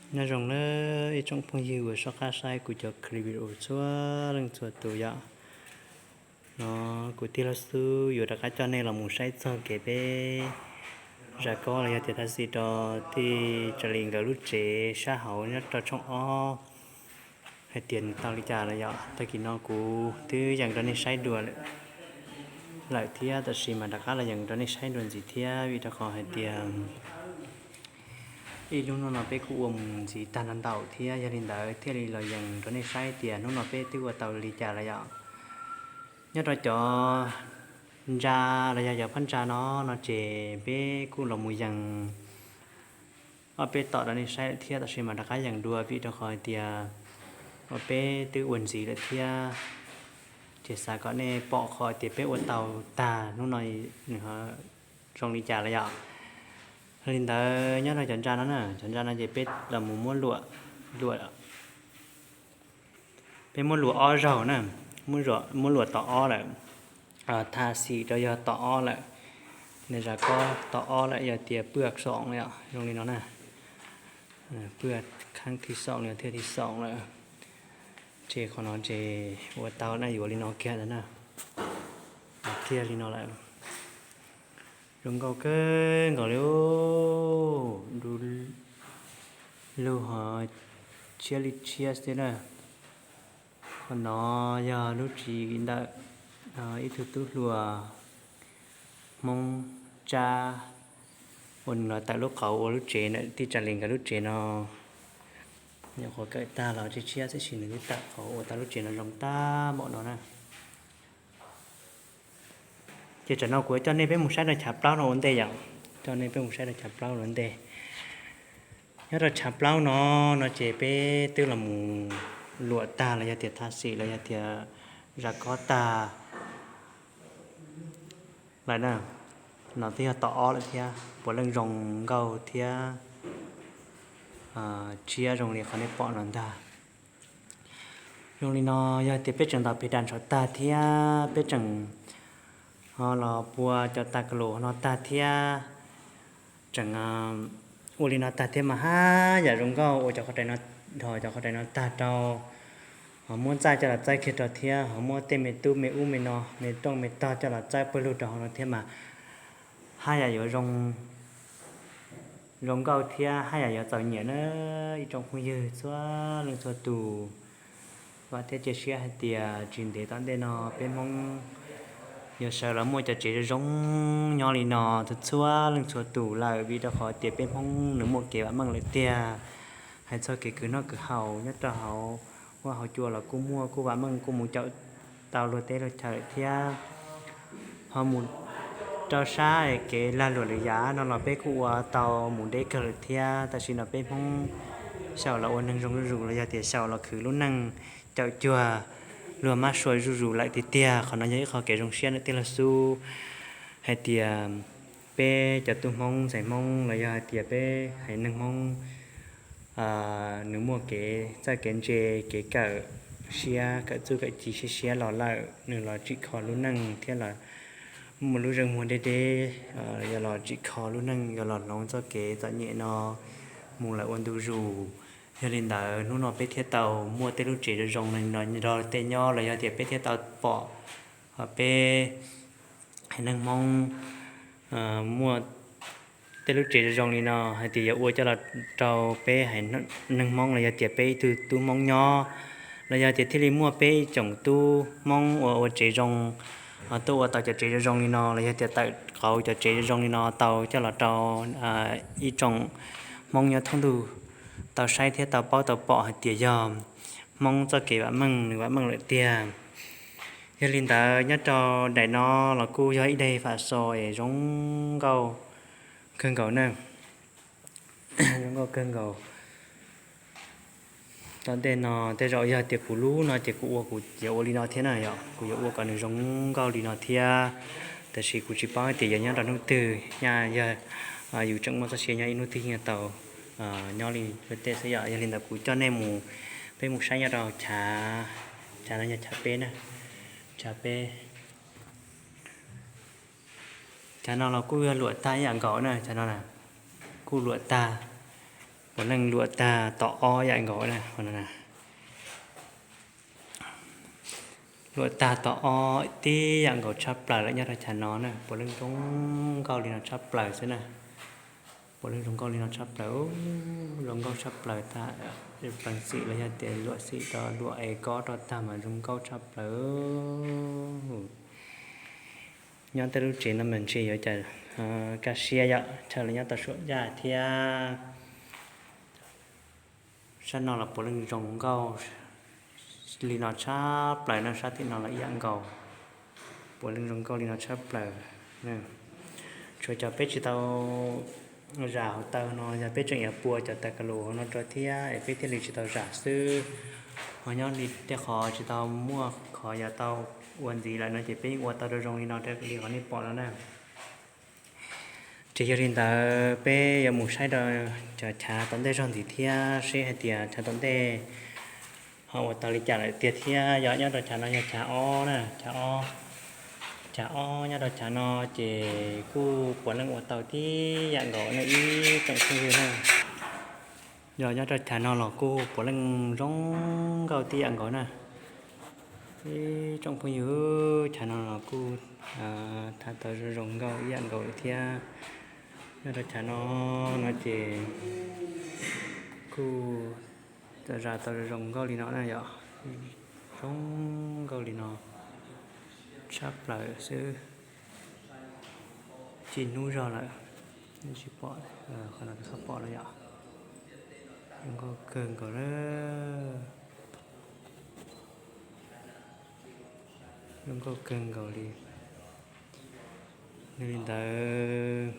Nyob zoo nawb ib tsoom phooj ywg uas soj qab saib kuv cov clip video txhua leej txhua tus yom. No kuv Tij Laug Xub yuav rov qab coj nej los mus saib txog kev peb zam kob los yog tias thaj xim rau tij Tsav Lis nkawd lub tsev sab hauv nyob rau tshooj ob hais tias nws tau li cas lawm yom. Tag kis no kuv twb yees rau nej saib dua lawm thiab, tab sis mas rov qab los yees rau nej saib dua ntxiv thiab vim rau qhov hais tias ib hnub no peb kuj ua mus ntxiv tag no ntau thiab, yog li ntawd thiaj li los yees rau nej saib tias hnub no peb twb ua tau li cas lawm yom. Nyob rau cov ntsa los yog cov phab ntsa no no ces peb kuj los mus yees ob peb tom rau nej saib lawm thiab, tab sis mas rov qab yees dua vim rau qhov hais tias uas peb twb ua ntxiv lawm thiab, ces xav kom nej pom qhov tias peb ua tau tag hnub no nws zoo li cas lawm yom. Yog li ntawd nyob rau cov ntsa no na, cov ntsa no ces peb los mus muab luam, luam, peb muab luam ob zaug na, muab luam tom ob lawm, thaj xim rau yog tom ob lawm, nws zam kob tom ob lawm yog tias pwj xoom lawm zoo li no na, pwj kheeb thib xoom li thiaj thib xoom lawm. Ces qhov no ces ua tau na, yuav li no kiag ntawd na, kiag li no lawm. Zoo nkauj kawg nkaus li, du lug ho tshiab li tshiab xwb na. Qhov no yog lub tsev ntawm ib tug tub hluas Hmoob Tsab uas nws los tawm lub qauv ua lub tsev ntawm tij Tsav Lis nkawd lub tsev no. Nyuam qhuav kawm tag los tshiab tshiab tab sis nws twb tawm qauv ua tau lub tsev no zoo tag npaum no na. Ces tsam no kuv coj nej peb mus saib rau chav plaub no ua ntej yom, coj nej peb mus saib rau chav plaub no ua ntej. Nyob rau chav plaub no, no ces peb twb los mus luam tag los yog tias thaj xim los yog tias zam kob tag lawm na. No twb yog tom ob lawm thiab, puav leej zoo nkauj thiab tshiab zoo li qhov nej pom no ntag. Zoo li no yog tias peb tseem ntaus pes das ntshav tag thiab peb tseem ho los pua cov tas ka lus no tag thiab, tseem ua li no tag thiab mas haj yam zoo nkauj ua cov qhov rais no, ho cov qhov rais no tag rau, ho muab txaij coj los txaij kiag rau thiab ho muab tej me tub me ub me no me rooj me tog coj los txaij pawg lug rau hauv no thiab mas haj yam yuav zoo nkauj thiab haj yam yuav txaus nyiam na ib tsoom phooj ywg txhua leej txhua tus. Vam thiab cia siab hais tias tsis ntev tom ntej no peb Hmoob yuav sawv los muaj cov tsev zoo zoo nyob li no txhua leej txhua tus lawm vim rau qhov tias peb Hmoob nws muaj kev vam meej lawm tiag. Hais txog kev khwv noj khwv haus nyob rau hauv huab hauv cua los kuj muaj, kuj vam meej, kuj mus caum tau luag teb luag chaw lawm thiab. Ho mus rau sab kev lag luam lwm yam no los peb kuj ua tau mus deb kawg lawm thiab. Tam sim no peb Hmoob xyaum los ua neeg zoo zuj zus los yog tias xyaum los khwv lub neej caum cuag luag mab sua zuj zus lawm tiag tiag. Qhov no yog ib qho kev zoo siab ntawm tij laug Xub hais tias peb cov tub Hmoob ntxhais Hmoob los yog hais tias peb haiv neeg Hmoob nws muaj kev txawj kev ntse, kev kawm siab kawm txuj kawm ci siab siab los lawm, nws los tsim kho lub neej thiab los muaj lub zeej muag deb deb, yog los tsim kho lub neej, yog los hloov txoj kev txom nyem no mus lawm ua ntu zus. Yog li ntawd hnub no peb thiaj tau muaj tej lub tsev zoo zoo no nrog tej nyob los yog tias peb thiaj tau pom peb haiv neeg Hmoob muaj tej lub tsev zoo zoo li no hais tias yuav ua coj los rau peb haiv neeg Hmoob los yog tias peb ib tug tub Hmoob nyob, los yog tias thiaj li muaj peb ib tsoom tub Hmoob uas ua tsev zoo tuaj ua tau cov tsev zoo zoo li no los yog tias tawm qauv cov tsev zoo zoo li no tau coj los rau ib tsoom Hmoob nyob thoob ntuj tau saib thiab tau paub tau pom hais tias yog Hmoob txoj kev vam meej nws vam meej lawm tiag. Yog li ntawd nyob rau daim no los kuj yog ib daim fam xo es zoo nkauj kawg nkaus na, zoo nkauj kawg nkaus. Tom ntej no tej zaum yog tias kuv lub no ces kuv ua kuv yuav ua li no thiab na yom, kuv yuav ua kom nws zoo nkauj li no thiab. Tab sis kuv tsis paub tias yuav nyob rau hnub twg, nyaj yog yus tseem muaj txoj sia nyob ib hnub twg yeej tau nyob li tej xwb yom. Yog li ntawd kuv coj nej mus, peb mus saib nyob rau chav, chav no yog chav peb na, chav peb. Chav no los kuj yog luam tag ib yam nkaus na, chav no kuj luam tag. Puav leej luam tag tom ob yam nkaus na, qhov no na. Luam tag tom ob tib yam nkaus tshaj plaws lawm nyob rau chav no na, puav leej zoo nkauj li no tshaj plaws xwb na. Puav leej zoo nkauj li no tshaj plaws, zoo nkauj tshaj plaws tag, pleev xim los yog tias luam xim rau luam es kob rau tag mas zoo nkauj tshaj plaws. Nyob tej lub tsev no mas ntshe yuav cas kaj siab yom, chaw lawv nyob tau suam yaj thiab. Sab no los puav leej zoo nkauj li no tshaj plaws na, sab tim no los ib yam nkaus, puav leej zoo nkauj li no tshaj plaws. Tshuav cov peb tsis tau zam hauv taw no yog peb tseem yuav pua cov taw ka lus hauv no rau thiab es peb thiaj li tsis tau zam xwb. Ho nyob li tej qhov tsis tau muaj qhov yuav tau ua ntxiv lawm no ces peb yeej ua tau zoo zoo li no raws li qhov nej pom no na. Ces yog li ntawd peb yuav mus saib rau cov chav tom ntej zog ntxiv thiab seb hais tias chav tom ntej ho ua tau li cas lawm tiag thiab. Yog nyob rau chav no yog chav ob na, chav ob, chav ob nyob rau chav no ces kuj puav leej ua tau tib yam nkaus na ib tsoom phooj ywg na. Yog nyob rau chav no los kuj puav leej zoo nkauj tib yam nkaus na. Ib tsoom phooj ywg, chav no los kuj tha tau zoo nkauj ib yam nkaus li thiab. Nyob rau chav no, no ces kuj zam tau zoo nkauj li no na yom. Zoo nkauj li no tshaj plaws xwb. Tsis hnub zog lawm, tsis pom, qhov no tsis txhob pom lawm yom. Zoo nkauj kawg nkaus lawm. Zoo nkauj kawg nkaus li. Yog li ntawd,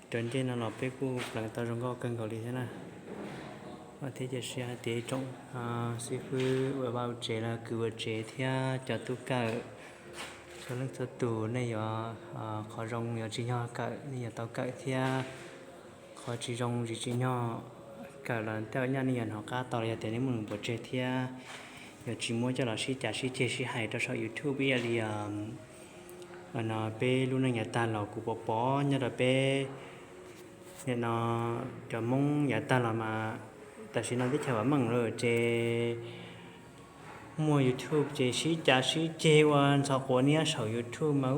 cov ncej no los peb kuj pleev tau zoo nkauj kawg nkaus li thiab na. Vam thiab cia siab hais tias ib tsoom xib fwb uas vaj ua tsev los kwv ua tsev thiab cov tub kawm txhua leej txhua tus nej yuav, qhov zoo yuav tsim nyog kawm nej yuav tau kawm thiab qhov tsis zoo tsis tsim nyog kawm los tej zaum nyaj nej yuav hnov qab tau los yog tias nej muaj nws npuav tseg thiab yuav tsis muab coj los sib cav sib ceg sib hais rau saum YouTube ib yam li no peb lub neej yav tag los kuv pom pom nyob rau peb nim no cov Hmoob yav tag los mas tam sim no teb chaws vam meej lawm ces muaj YouTube ces sib cav sib ceg ua ntxhov quav niab saum YouTube mas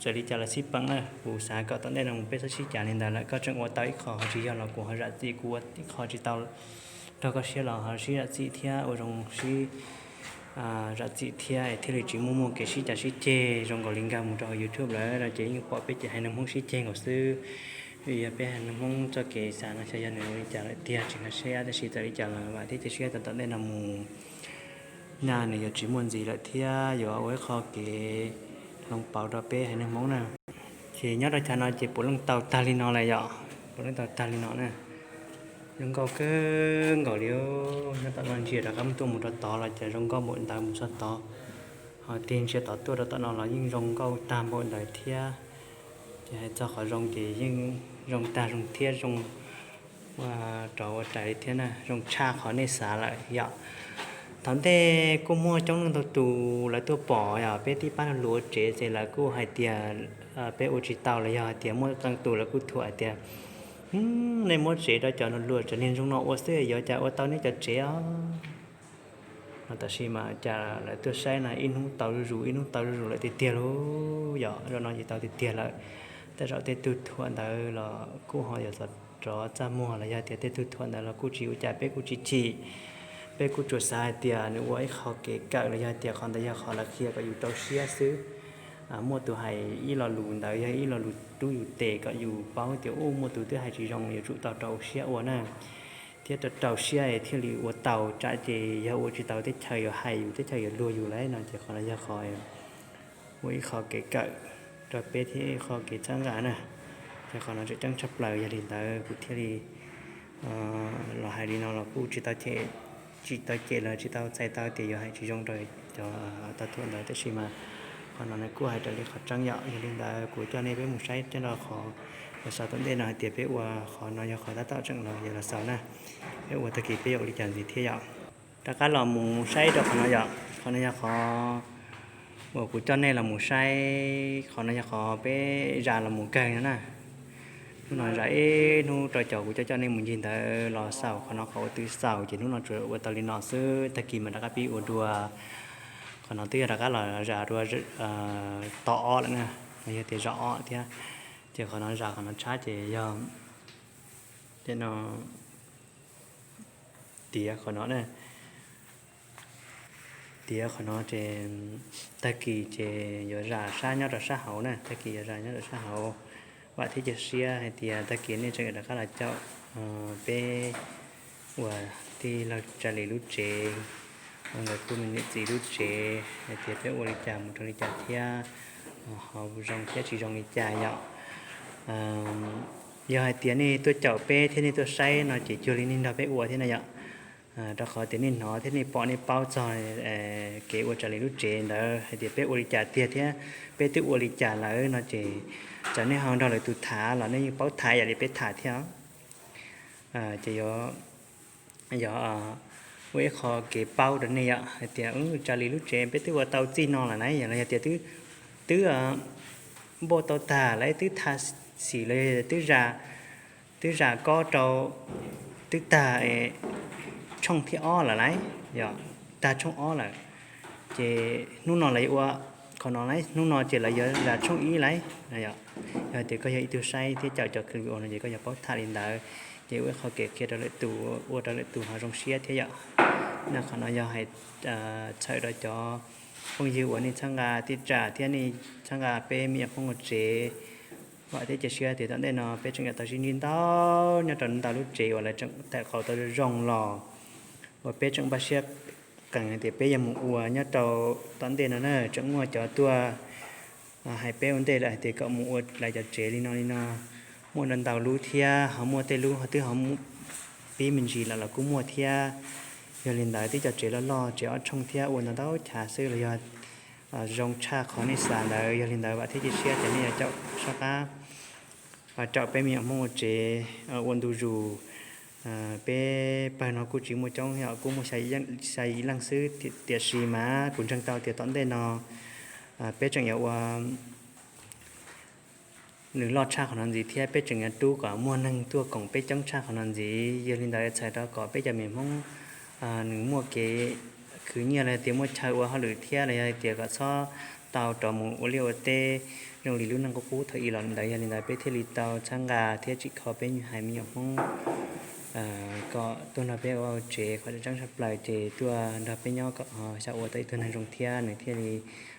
txawm li cas los xij peem na. Kuv xav kom tom ntej no mus peb txhob sib cav li ntawd lawm, koj tseem ua tau ib qho ho tsis yog los kuv ho zam txim, kuv ua ib qho tsis tau raug koj siab los ho sib zam txim thiab ua zoo sib zam txim thiab es thiaj li tsis muaj muaj kev sib cav sib ceg zoo nkaus li nkag mus rau hauv YouTube lawm no ces yeej pom peb ces haiv neeg Hmoob sib ceg nkaus xwb. Vim yog peb haiv neeg Hmoob txoj kev xav no xyov yog nws ua li cas lawm tiag tsis nkag siab, tab sis txawm li cas los vam thiab cia siab tias tom ntej no mus nyaj nws yuav tsis muaj ntxiv lawm thiab yuav ua ib qho kev hloov pauv rau peb haiv neeg Hmoob na. Ces nyob rau chav no ces puav leej tau tag li no lawm yom, puav leej tau tag li no na. Zoo nkauj kawg nkaus li, nyob tom no ntsia rov qab mus tuaj mus rau tod los cas zoo nkauj npaum ntawd mus txog tod, ho tig ntsia tod tuaj rau tom no los yeej zoo nkauj tag npaum ntawd thiab. Ces hais txog qhov zoo ces yeej zoo tag zoo thiab zoo ua rov ua rais li thiab na, zoo tshaj qhov nej xav lawm yom. Thaum ntej kuj muaj coob leej ntau tus lawv tuaj pom yog peb tib pab luag tsev ces lawv kuj hais tias peb ua tsis tau los yog hais tias muaj qee tus lawv kuj thuam hais tias nej muab tsev rau cov luag luag tsev neeg zoo no ua xwb yuav cas ua tau nej cov tsev os. No tab sis mas cas lawv tuaj saib na ib hnub tau zuj zus ib hnub tau zuj zus lawm tiag tiag lauj yom, zaum no ces tau tiag tiag lawm. Tej zaum tej tug thuam ntawd los kuj ho yuav rov txaj muag los yog tias tej tug thuam ntawd los kuj tsis ua cas peb kuj tsis chim. Peb kuj tsuas xav hais tias nws ua ib qho kev kawm los yog tias qhov ntawd yog qhov lawv qhia kom yus rau siab xwb. Muaj tus hais ib lo lus ntawd yog ib lo lus rub yus tes kom yus paub tias u muaj tus twb hais tsis zoo yuav tsum tau rau siab ua na, thiab rau rau siab es thiaj li ua tau, tsam ces yog ua tsis tau teb chaws yuav hais yus teb chaws yuav luag yus lawm no ces qhov no yog qhov ua ib qho kev kawm rau peb thiab ib qho kev txhawb nqa na. Ces qhov no tseem ceeb tshaj plaws yog li ntawd kuv thiaj li los hais li no los kuj tsis tau cem, tsis tau cem los tsis tau txhais tau tias yuav hais tsis zoo rau cov tau thuam ntawd tab sis mas qhov no nws kuj hais raws li qhov tseeb yom. Yog li ntawd kuv coj nej peb mus saib coj nrog qhov los xaus tom ntej no hais tias peb ua qhov no yog qhov tab tom tseem los yog los xaus na, peb ua tag kis peb yuav ua li cas ntxiv thiab yom. Rov qab los mus saib rau qhov no yom, qhov no yog qhov uas kuv coj nej los mus saib, qhov no yog qhov peb zam los mus kawg no na. Hnub no zam ib hnub rau caum kuv coj coj nej mus ncig ntawd los xaus qhov no qhov ua tw xaus ces hnub no tsuas ua tau li no xwb, tag kis mam rov qab pib ua dua. Qhov no twb yog rov qab los zam dua tog ob lawm na, los yog tias zam ob thiab. Ces qhov no zam qhov no tshab ces yog, ces no tiav qhov no na, tiav qhov no ces tag kis ces yuav zam sab nyob rau sab hauv na, tag kis yuav zam nyob rau sab hauv. Vam thiab cia siab hais tias tag kis nej tseem rov qab los caum peb ua tij laug Tsav Lis lub tsev, ua nkawd kuj me niam txiv lub tsev hais tias peb ua li cas mus rau li cas thiab ho zoo thiab tsis zoo li cas yom. Yog hais tias nej tuaj caum peb thiab nej tuaj saib no ces cuag li nej nrog peb ua thiab na yom. Rau qhov tias nej hnov thiab nej pom nej paub txog kev ua Tsav Lis lub tsev ntawd hais tias peb ua li cas tiag thiab peb twb ua li cas lawm no ces txawm nej ho nrog lwm tus tham los nej yeej paub tham ib yam li peb tham thiab. Ces yog ua ib qho kev paub rau nej yom hais tias Tsav Lis lub tsev peb twb ua tau txij no lawm na, yog los yog tias twb npauj tau tag lawm, twb tha xim los yog twb zam kob rau twb tag tshooj thib ob lawm lauj, yog tag tshooj ob lawm. Ces hnub no lawv yuav ua qhov no lauj, hnub no ces lawv yuav zam tshooj ib lauj. Yog tias koj yog ib tug saib thiab caum cov clip ua no ces koj yuav paub tham li ntawd. Ces ua ib qho kev qhia rau lwm tus, ua rau lwm tus ho zoo siab thiab yom. No qhov no yog hais txhawm rau cov phooj ywg uas nej txhawb nqa tij tsam thiab nej txhawb nqa peb me nyuam Hmoob ua tsev. Vam thiab cia siab tias tom ntej no peb tseem yuav tau sib ntsib ntau nyob rau ntau lub tsev uas lawv tseem tawm qaum tau zoo los, uas peb tseem npaj siab qees hais tias peb yuav mus ua nyob rau tom ntej no na. Tseem muaj cov tuaj hais peb ua ntej lawm hais tias kom mus ua lawv cov tsev li no li no, muaj ntau ntau lub thiab, ho muaj tej lub ho twb ho pib me ntsis lawm los kuj muaj thiab. Yog li ntawd twb cov tsev loj loj tsev ob tshooj thiab ua ntau ntau chav xwb los yog zoo tshaj qhov nej xav ntawd. Yog li ntawd vam thiab cia siab tias nej yuav caum soj qab caum peb me nyuam Hmoob ua tsev ua ntu zus. Peb pawg no kuj tsis muaj coob, yog kuj muaj xya yim leej xwb, tiam sis mas kuv ntseeg tau tias tom ntej no peb tseem yuav ua nws loj tshaj qhov no ntxiv thiab peb tseem yuav rub kom muaj neeg tuaj koom peb coob tshaj qhov no ntxiv. Yog li ntawd txhawm rau kom peb cov me Hmoob nws muaj kev khwv nyiaj los yog tias muaj chaw ua hauj lwm thiab los yog tias kom txhob tau rov mus ua liaj ua teb zoo li lub neej qub qub thaum ub los ntawd. Yog li ntawd peb thiaj li tau txhawb nqa thiab tsim kho peb haiv me nyuam Hmoob kom tuaj nrog peb ua tsev. Qhov tseem ceeb tshaj plaws ces tuaj nrog peb nyob kom ho xyaum ua tau ib tug neeg zoo thiab nws thiaj li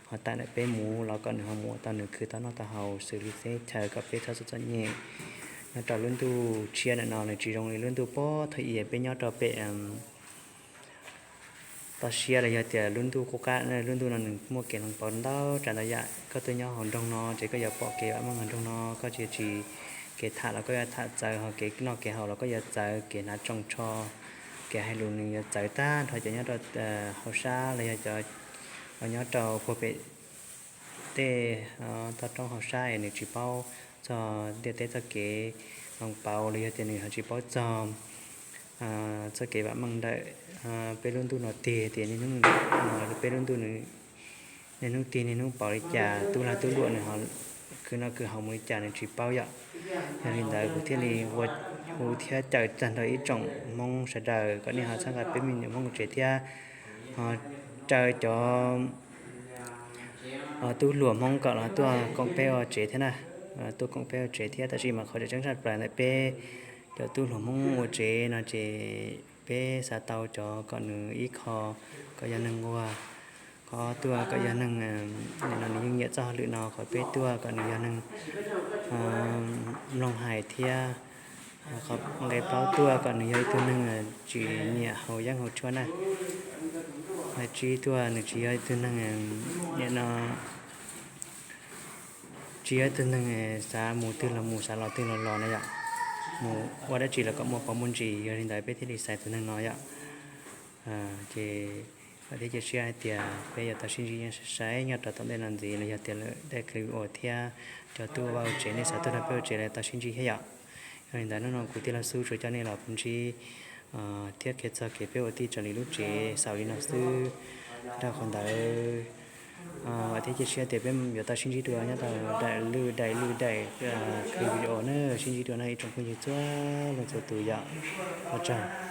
ho tawm ntawm peb mus los kom nws ho mus ua tau nws khwv tau noj tau haus xws li teb chaws kom peb txhob txom txom nyem. Nyob rau lub ntuj tshiab ntawm no nws tsis zoo li lub ntuj puag thaum ub peb nyob rau pem toj siab los yog tias lub ntuj qub qab. Lub ntuj no nws muaj kev hloov pauv ntau tsav ntau yam. Koj tuaj nyob hauv nroog no ces koj yuav pom kev vam meej hauv nroog no, koj tsis tsis kev tham los koj yuav tham txawv, ho kev noj kev haus los koj yuav txawv, kev hnav tsoos tsho, kev hais lus nws yuav txawv tag nrho cov nyob rau hauv sab los yog cov nyob rau puag pem tej toj roob hauv sab es nws tsis paub txog ntiaj teb txoj kev hloov pauv los yog tias nws ho tsis paub txog txoj kev vam meej ntawm peb lub ntuj no tiag tias niaj hnub no peb lub ntuj niaj hnub tig niaj hnub pauv li cas, tub lag tub luam nws ho khwv noj khwv haus mus li cas nws tsis paub yom. Yog li ntawd kuv thiaj li ua hu thiab caw tag nrho ib tsoom Hmoob sawv daws kom nej ho txhawb nqa peb me nyuam Hmoob ua tsev thiab ho caw cov tub hluas Hmoob kom los tuaj koom peb ua tsev thiab na, tuaj koom peb ua tsev thiab. Tab sis mas qhov tseem ceeb tshaj plaws ntawm peb cov tub hluas Hmoob ua tsev no ces peb xav tau cov kom nws ib qho kom yog neeg nquag, qhov ob tuaj kom yog neeg no nws yeej nyiam txoj hauj lwm no, qhov peb tuaj kom nws yog neeg mloog hais thiab qhov nqe plaub tuaj kom nws yog ib tug neeg tsis nyiam haus yeeb haus tshuaj na. Nqe tsib tuaj nws tsis yog ib tug neeg nim no tsis yog ib tug neeg xav mus twg los mus, xav los twg los los na yom. Mus ua dab tsi los kom muaj pov muaj ntsis, yog li ntawd peb thiaj li xaiv tus neeg no yom. Ces vam thiab cia siab hais tias peb yuav tau sib ntsib sai sai nyob rau tom ntej no ntxiv los yog tias lawm daim clip ua thiab cov tub vaj ua tsev nej xav tuaj nrog peb ua tsev los tau sib ntsib thiab yom. Yog li ntawd hnub no kuv tij laug Xub tsuas coj nej los ntsib thiab qhia txog kev peb ua tij Tsav Lis lub tsev xaus li no xwb. Rau qhov ntawd Vam thiab cia siab tias peb yuav tau sib ntsib dua nyob rau daim lwm daim lwm daim video na. Sib ntsib dua na ib tsoom phooj ywg txhua leej txhua tus yom. Ua tsaug.